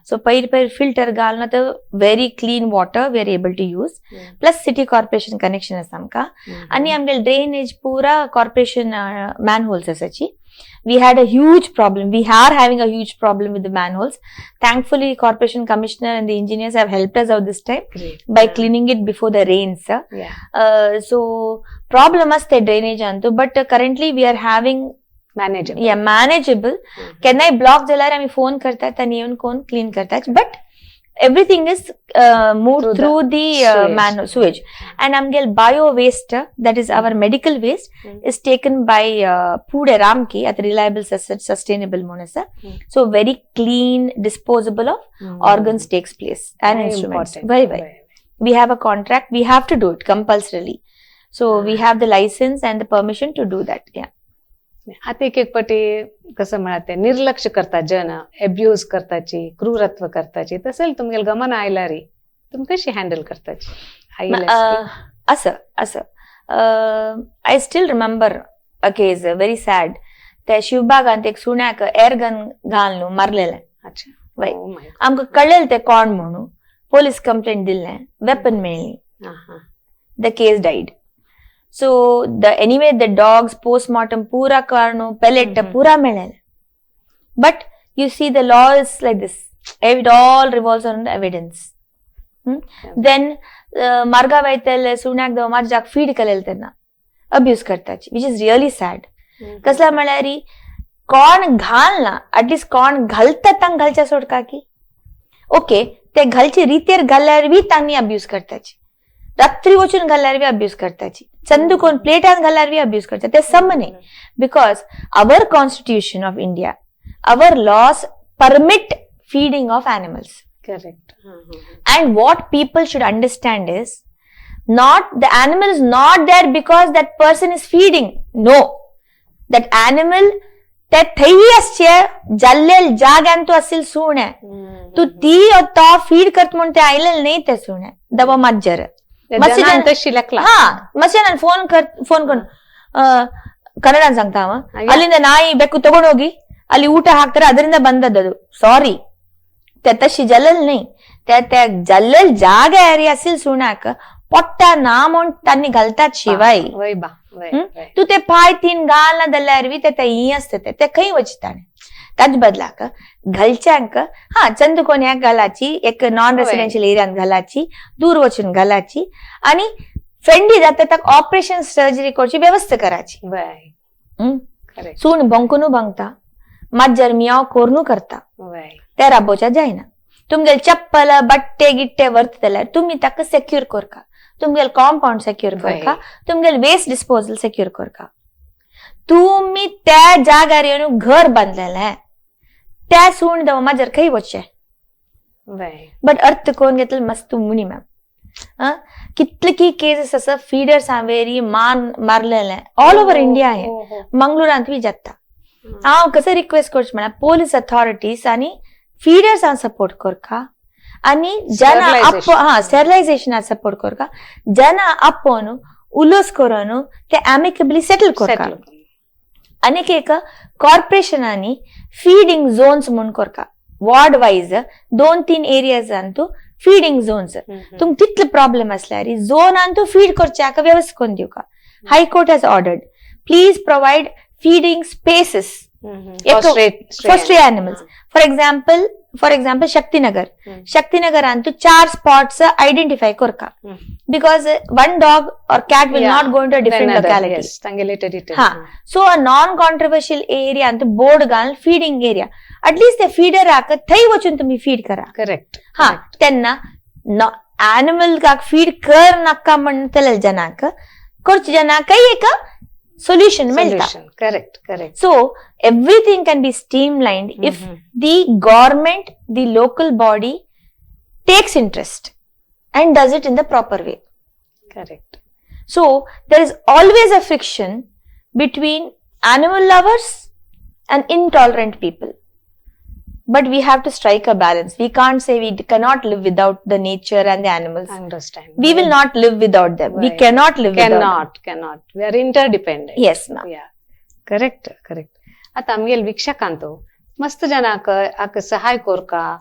सो पयर पयर फिल्टर घालून आतां very clean water we are able to use. Plus city corporation connection आसा आमकां आणि आमगेले ड्रेनेज पुरा कॉर्पोरेशन मॅनहोल्स आसाची. We had a huge problem, we are having a huge problem with the manholes. Thankfully, corporation commissioner and the engineers have helped us out this time by cleaning it before the rains. So problem असते drainage Antu, but currently we are having manageable. Yeah, manageable. केन्नाय block जाल्यार आमी phone करतात आनी येवन कोण clean करतात, but everything is move Through the through the sewage. Man sewage. And आमगेल bio waste, that is our medical waste, is taken by Pude Ramki at reliable, sustainable म्हणून आसा. So very clean disposable of organs takes place and Very instruments. Important. Very, very. We have a contract, we have to do it compulsorily, so we have the license and the permission to do that, yeah. आता एक एक पटी कसं म्हणा ते निर्लक्ष करतात जन, abuse करताची, क्रूरत्व करताची, तसेल तुमगेल गमन आयला रे तुम्ही कशी हँडल करताची आयलेस की? असं असं I still remember a case, very sad. त्या शिवबागांत एक सुण्याक एअर गन घालून मारलेले. अच्छा. वय. Oh my God. आमकां कळ्ळें ते कोण म्हणून, पोलीस कंप्लेंट दिल्लें, वेपन मेळ्ळी. हा, हा. The case died. So the anyway, the dogs postmortem pura karnu, pellet pura melale. But you see, the law is like this. It all revolves around the evidence. Then मार्गा वयतले सुण्याक दव मार्जाक feed केलेले तेन्ना abuse करताची, which is really sad. कसला म्हळ्यार कोण घालना, ऍटलिस्ट कोण घालता तांक घालच्या सोड काकी, ओके, ते घालचे रितेर घाल्यार बी तांणी अब्यूज करताची, रात्री वचून घाल्यार बी अब्यूज करताची, चंदू कोण प्लेटान घाल्यार बी अब्यूज करता. ते सम न्ही, because our constitution of India, our laws permit feeding of animals. Correct. And what people should understand is not the animal is not there because that person is feeding. No. That animal ते थंय आसचे जाल्ले जाग्यान तूं आशिल्ल सुणें, तूं ती तो feed करत म्हूण ते आयलेले न्ही. ते सुणें दबो माज्जर मातशें जनान तशी लेखला. हा, मातशें ನಾನು ಫೋನ್ ಕರ್ ಫೋನ್ ಕೊಂಡು ಕನ್ನಡ सांगता ಅವ. ಅಲ್ಲಿಂದ ನಾಯಿ ಬೆಕ್ಕು ತಗೊಂಡೋಗಿ ಅಲ್ಲಿ ಊಟ ಹಾಕ್ತಾರೆ, ಅದರಿಂದ ಬಂದದ್ದು. ಸಾರಿ, ते तशी जल्लेल न्ही, ते त्या जल्लेल जाग्यार आशिल्ल सुण्याक पोट्टा ना म्हूण तांणी घालतात शिवाय. वय बा वय. हम्म? वय. तूं ते पांय तीन घालना जाल्यार बी ते ही आसता, ते ते खंय वचता? ताज बदलाक घालच्यांक हा चंद कोन्याक घालाची, एक नॉन रेसिडेन्शियल एरियान घालाची, दूर वचून घालाची आणि फ्रेंडली जाता ताका ऑपरेशन सर्जरी करची व्यवस्था कराची. करेक्ट. सूण भोंकून भोंकता, माजर मियाव कोरनू करता, ते राबोवच्या जायना. तुमगेले चप्पल बट्टे गिट्टे व्हरता जाल्यार तुमी ताका सेक्यूर करका, तुमगेले कॉम्पाउंड सेक्यूर करका, तुमगेले वेस्ट डिस्पोजल सेक्यूर करका. तुमी त्या जाग्यार येवन घर बांदलेलें, त्या सूण दव माजर खंय वचचें? बट अर्थ कोण घेतले मस्त मुणी मॅम, कितले की केसीस आसा, फिडर्स हांवें मान मारलेले ऑल ओवर इंडिया हे, मंगळुरांत बी जाता. हांव कसं रिक्वेस्ट करचें म्हळ्यार पोलीस अथॉरिटीज आनी फिडर्सांक सपोर्ट करका आनी जना Sterilization. हा, स्टेरिलायझेशनाक सपोर्ट करका, जना आपोवन उलोस करून ते एमिकेबली सेटल करका. आनीक एक कॉर्पोरेशनांनी फीडिंग झोन्स म्हूण करका, वॉर्ड वायज दोन तीन एरियाजान तूं फीडिंग झोन्स. तुमकां तितले प्रॉब्लेम आसल्यार झोनान तूं फीड करच्याक व्यवस्था करून दिवका. High Court has ordered, please provide feeding spaces for stray animals. For example, Shaktinagar. शक्तीनगरान तूं चार स्पॉट्स आयडेंटिफाय करका, because one dog or cat will not go to different locality. तांगेले टेरिटरी. हा. So a non controversial area board घालून feeding area, at least ते फीडराक थंय वचून तुम्ही फीड करा. करेक्ट. हा, तेन्ना एनिमल फीड कर नाका म्हणटले जनाक, करचे जनाकय एक सोल्युशन मेळटा. Correct correct. So everything can be streamlined if the government, the local body takes interest and does it in the proper way. Correct. So there is always a friction between animal lovers and intolerant people. But we have to strike a balance. We can't say we cannot live without the nature and the animals. Understand. We will not live without them. We cannot live without them. Cannot cannot, we are interdependent. Yes, ma'am. या, correct correct. आता आमगेले वीक्षकांत मस्त जनाक आक सहाय कोरका,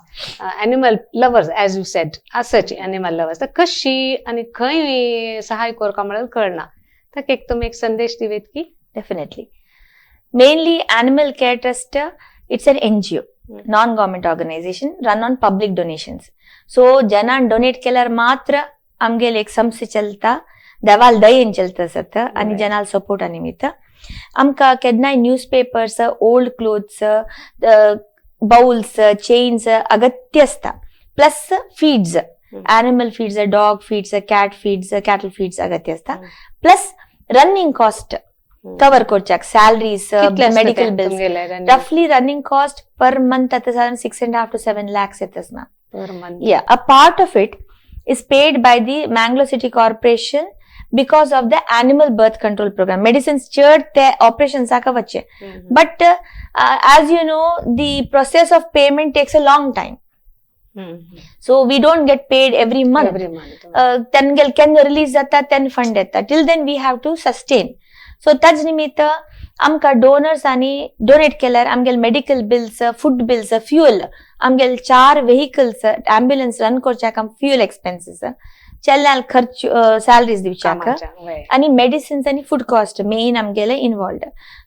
animal lovers as you said आसाची animal lovers, तर कशी आणि खंय सहाय कोरका म्हळ्यार कळना, तर एक तुमी एक संदेश दिवेत की? Definitely. Mainly Animal Care Trust, it's an NGO, non-government organization run on public donations. So जनान डोनेट केल्यार मात्र आमगेले एक संस्थे चलता, देवाल दयेन चलता सत आनी जनाल सपोर्टा निमित्त. आमकां केन्नाय news papers, old clothes, bowls, chains अगत्य आसता, plus feeds, animal feeds, dog feeds, cat feeds, cattle feeds अगत्य आसता. प्लस रनिंग कॉस्ट कवर करच्याक सॅलरीज, मेडिकल बिल्स. रफली रनिंग कॉस्ट पर मंथ आता साधारण 6.5 to 7 lakhs येतच ना. Per month. Yeah, a part of it is paid by the Mangalore City Corporation because of the animal birth control program. Medicines चड ते operations आका वच्चे. But as you know, the process of payment takes a long time. So we don't get paid every month. Every month. तेंगेल केन्ना release जाता तेन्ना fund येता. Till then we have to sustain. So Taj निमित्त आमकां donors आनी donate केल्यार आमगेले medical bills, food bills, fuel, आमगेले चार व्हेकल्स, अँब्युलन्स रन करच्याक आम फ्युअल एक्सपेन्सीस, चेल्ल्यान खर्च, सॅलरीज दिवच्याक कामाच्या, वय. आनी मेडिसिन्स आनी फूड कॉस्ट मेन आमगेले इनवॉल्ड.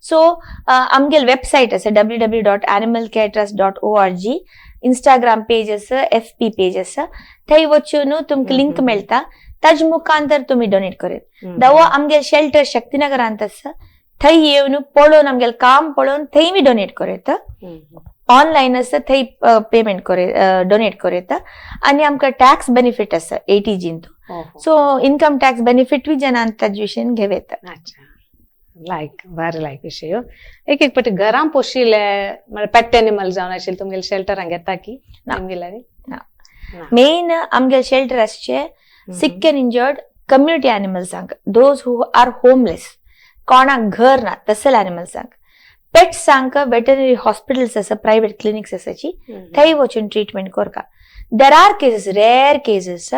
सो आमगेले वेबसायट आसा ww.animalcaretrust.org, Instagram page आसा, एफबी पेज आसा, थंय वचून तुमकां लिंक मेळटा, ताज मुखांतर तुमी डोनेट करूं. दवो आमगेले शेल्टर शक्तीनगरांत आसा, थंय येवन पळोवन, आमगेलें काम पळोवन थंय बी डोनेट करूं येता. ऑनलायन आसा, थंय पेमेंट करूं, डोनेट करूं येता. आनी आमकां टॅक्स बेनिफीट आसा एटीजीन, हो, हो. सो इन्कम टॅक्स बेनिफीट बी जनान ताजे विशयन घेवं येता. अच्छा, लायक भारी लायक विशय. एक एक पटी घरां पोशिल्ले म्हळ्यार पेट एनिमल जावन आशिल्ले तुमगेले शेल्टरान घेता की? ना. तुमगेले? ना. मेन आमगेले शेल्टर आसचे सिक एंड इंजर्ड कम्युनिटी एनिमल्सांक, those who are homeless, कोणाक घर ना तसले एनिमल्सांक. पेट्सांक वेटरनरी हॉस्पिटल्स आसा, प्रायव्हेट क्लिनिक्स आसाची, थंय वचून ट्रिटमेंट करका. There are cases, rare cases,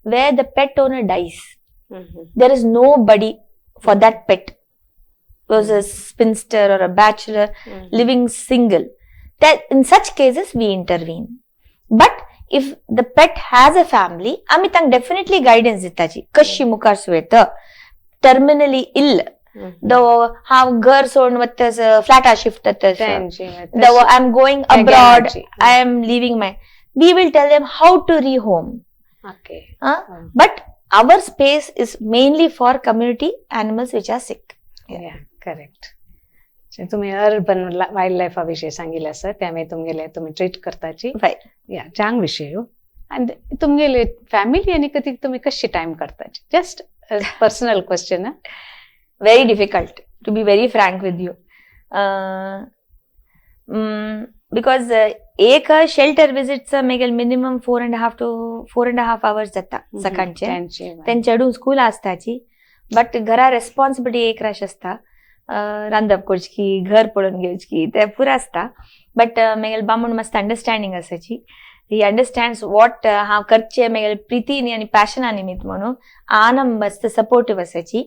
where the pet owner dies, there is nobody for that pet, was a spinster or a bachelor living single. That in such cases we intervene. But if the pet has a family, आमी तांकां definitely guidance दिताची कशी मुखार सुयेत, terminally ill. दवो हांव घर सोडून वता, फ्लॅटा shift जाता, दवो I am going abroad, I am leaving my, we will tell them how to rehome. Okay. But our space is mainly for community animals which are sick. Correct. तुम्ही urban wild लायफा विशयी सांगिल्लें आसा, त्यामुळे तुमगेले तुमी treat करताची. या चांग विशय. आनी तुमगेले फॅमिली आनी कधी तुमी कशी time काडताची? Just personal question. Very difficult, to be very frank with you, because एक शेल्टर विजिटचा मेगेल minimum 4.5 to 4.5 hours जाता सकाळचे. तेंचे चेडूं स्कूल आसताची, बट घरा रेस्पॉन्सिबिलिटी एक राश आसता, रांदप करची, घर पळोवन घेवची, ते पुरो आसता. बट मेगेल बामूण मस्त अंडरस्टँडींग आसाची. ही अंडरस्टँड्स what हांव करचे मेगेल प्रितीन आनी पॅशना निमित्त म्हणून आनम मस्त सपोर्टीव आसाची.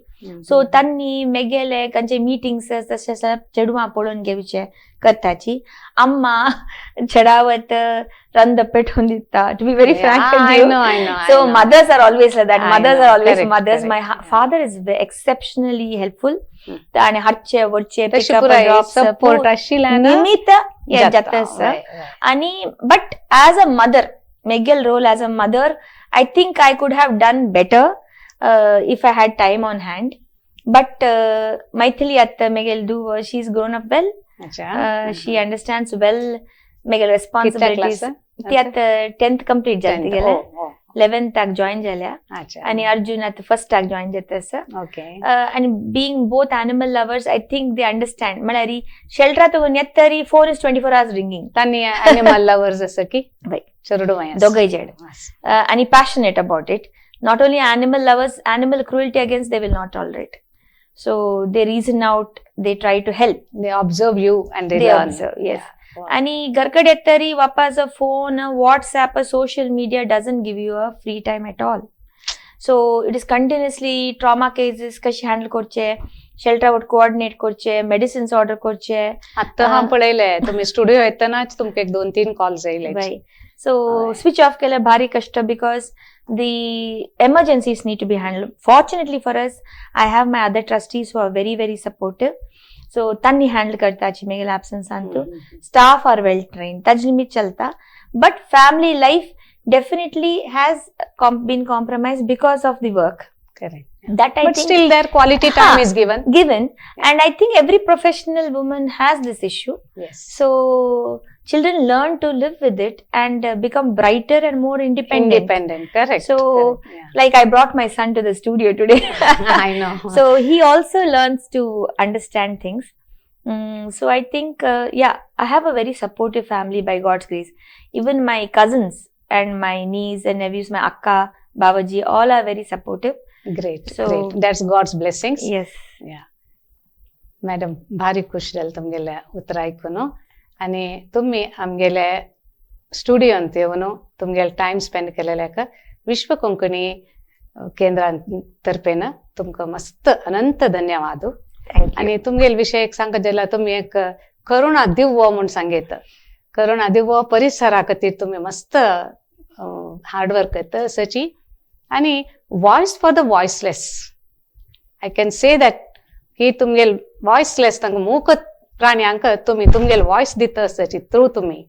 सो तांणी मेगेले खंयचे मिटिंग्स तशें चेडवां पळोवन घेवचे करताची. अम्मा चेडावत रंद पेटोवन दिता, to be very frank. So mothers are always like that. I Mothers know. are always Correct, mothers. My correct. Father is exceptionally helpful. आणि हाडचे वडचे तशी पुराय सपोर्ट आशिल्ल्यान निमित्त हे जाता आसा. आणि बट ॲज अ मदर, मेगेल role as a mother, I think I could have done better if I had time on hand. But Maithili आत्ता मेगेल धुव, she is grown up well. She understands well मेगेल responsibilities. ती आतां 10th complete जाली तिगेले, 11थाक join जाल्या आणि अर्जुन आतां फर्स्टाक join जाता आसा. ओके. आणि being both animal lovers, I think they understand. म्हळ्यार शेल्टरात येतरी phone is 24 hours ringing. तांणी अॅनिमल लवर्स असं की बाय. चेडवां दोगय जेड आणि passionate about it. Not only animal lovers, animal cruelty against they will not tolerate. So they reason out, they try to help. They observe you and they They learn. Observe, yes. आणि घरकडे येतरी वापाचो phone, WhatsApp, social media doesn't give you a free time at all. So it is continuously trauma cases कशी handle करचे, शेल्टरावर coordinate करचे, medicines order करचे. आता हांव पळयलें, तुमी स्टुडिओ येतनाच तुमकां एक दोन तीन कॉल्स येयले. बाय. सो स्विच ऑफ केल्यार भारी कष्ट because the emergencies need to be handled. Fortunately for us, I have my other trustees who are very, very supportive. So तांनी हँडल करताची मेगेल absence. Staff are well trained, ताजे निमित्त चलता. But family life definitely has been compromised because of the work. Correct. That I but think still there quality time is given. Given, and I think every professional woman has this issue. Yes. So children learn to live with it and become brighter and more independent. Independent, correct. Like I brought my son to the studio today. I know. So he also learns to understand things. So I think, yeah, I have a very supportive family by God's grace. Even my cousins and my niece and nephews, my akka, babaji, all are very supportive. Great. So great, that's God's blessings. Yes. Madam, भारी खुश जालें तुमगेले उतरां आयकून आनी तुमी आमगेले स्टुडियोंत येवन तुमगेले time spend केलेल्याक विश्व कोंकणी केंद्रां तर्फेन तुमकां मस्त अनंत धन्यवाद. Thank you. आनी तुमगेले विशय एक सांगत जाल्यार तुमी एक करुणा दिवो म्हूण सांगयत. करुणा दिवो परिसरा खातीर तुमी मस्त हार्डवर्क करता असची आनी voice for the voiceless, I can say that की तुमगेल वॉयसलेस तांकां मूक प्राण्यांक तुमी तुमगेल वॉयस दिता आसची थ्रू तुमी.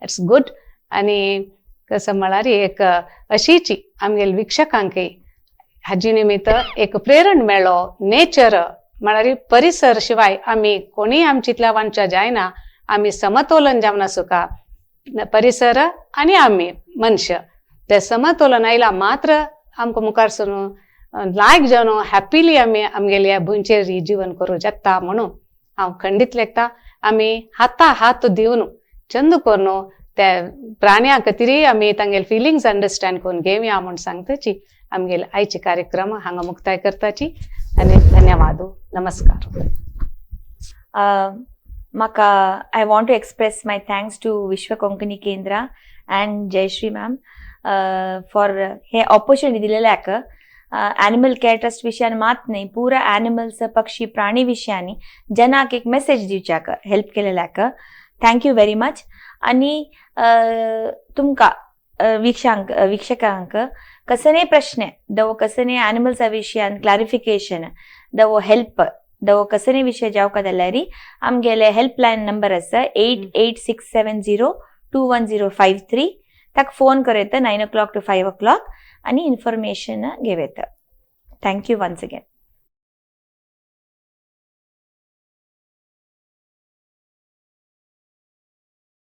It's good. आनी कसं म्हळ्यार एक अशीच आमगेल वीक्षकांकय हाजी निमित्त एक प्रेरण मेळ्ळो. नेचर म्हळ्यार परिसर शिवाय आमी कोणीय आमचीतल्या वांच्या जायना. आमी समतोलन जावन आसूका परिसर आनी आमी मनशां, ते समतोलन आयला मात्र आमकां मुखार सरून लायक जावन हॅपीली आमी आमगेल्या भुंयचेर ही जीवन करूं जाता म्हणून हांव खंडीत लेखता. आमी हाता हात दिवन चंद करून त्या प्राण्या खातीरय आमी तांगेले फिलिंग्स अंडरस्टँड करून घेवया म्हूण सांगताची आमगेले आयचे कार्यक्रम हांगा मुक्ताय करताची आनी धन्यवाद, नमस्कार. म्हाका I want to express my thanks to Vishwa Konkani Kendra and Jayashree ma'am for hey opportunity दिलेल्याक. Animal care trust विशयान मात न्हय, पुरा ॲनिमल्स, पक्षी, प्राणी विशयांनी जनाक एक मेसेज दिवच्याक हेल्प केलेल्याक thank you very much. आनी तुमकां वीक्षांक वीक्षकांक कसने प्रश्न दवो, कसने ॲनिमल्सा विशयान क्लॅरिफिकेशन दवो, हेल्प दवो कसने विषय जावका जाल्यार आमगेले हेल्पलायन नंबर आसा 8867021053. ताका फोन कर येता 9 o'clock to 5 o'clock आनी इन्फॉर्मेशन घेव येता. Thank you once again.